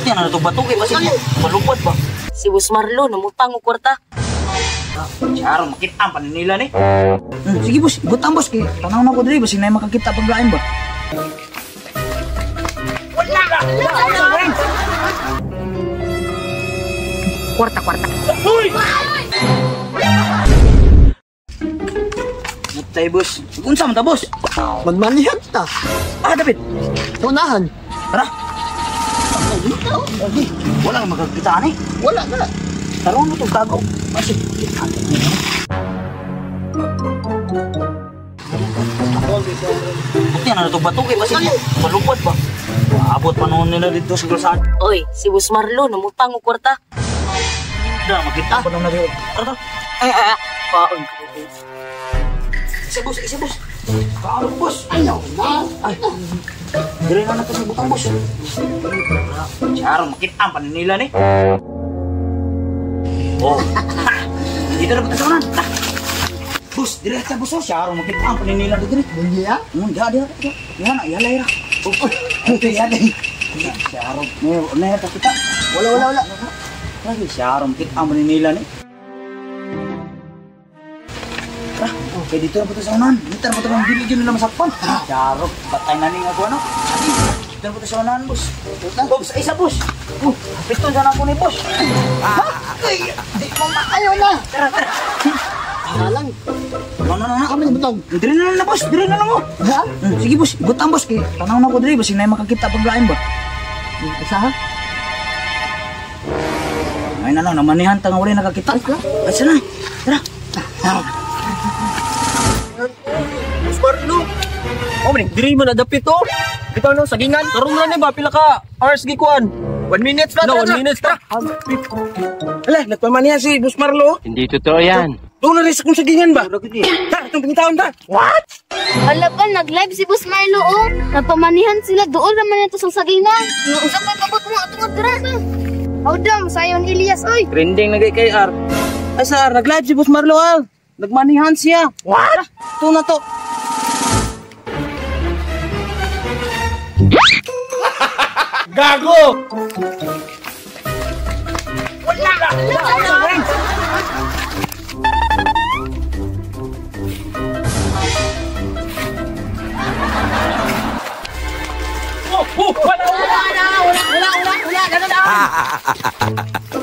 Buti na natong bato kay basig malupad ba. Si Boss Marlo namutang og kwarta. Charo makita pa nila ni. Sige boss, butang boss kay tanaw na ko diri basig nay makakita paglain ba. Wala. Kwarta kwarta. Uy! Mutay boss. Unsa man ta boss? Magmanihan ta. Ah, David. Unahan. Tara. Wala kang magkakita ni. Wala na. Tarong mo itong tago. Kasi, buti na itong bato kay basig malupad ba? Abot pa noon nila dito sa kalsada. Oy, si Boss Marlo namutang og kwarta. Da, makita pa noon na dito. Tara, tara. Ay, ay, ay. Paon ko. Isa boss, isa boss. Kaano boss? Ayaw na. Ay. Dire na nato sa butang boss. Charo, makita pa nila ni. Oh. Dito na punta sa unan. Boss, dire ta boss. Charo, makita pa nila dito ni. Hindi ah. Mun, dia dia. Yan, yalay ra. Oh, yalay. Charo, ne ta kita. Wala wala wala. Lagi charo, makita pa nila ni. Tara, okay, dito na punta sa unan. Dito na punta ng dili yun nila masakpan. Charo, patay na ning ako ano. Dito na punta sa unan, boss. Boss, isa boss. Oh, piston sana ako ni boss. Ha? Ay, di mo maayaw na. Tara, tara. Alang. No, no, no, no. Kami butang. Dire na lang boss, dire na lang mo. Ha? Sige boss, butang boss kay tanaw na ko dire basig nay makakita paglain ba. Isa ha? Ay na lang namanihan ta nga wala nakakita. Ay sana. Tara. Boss Marlo. Oh, maning diri man adapit to. Bitaw no sagingan. Karon ra ni ba pila ka hours gikuan? 1 minute na. 1 minute ta. Ala, nagpamanihan si Boss Marlo. Hindi totoo yan. Doon na rin sa kung sagingan ba? Ta, itong pingitaon ta. What? Hala pa, nag-live si Boss Marlo oh. Nagpamanihan sila doon naman ito sa sagingan. Unsa pa kabot mo atong adra? Awdam, sayon Elias oy. Trending na kay R. Ay sir, nag-live si Boss Marlo ah. Nagmanihan siya. What? Ito na to. Gago! Wala! Wala! Oh, wala! Wala! Wala! Wala! Wala! Wala! Wala!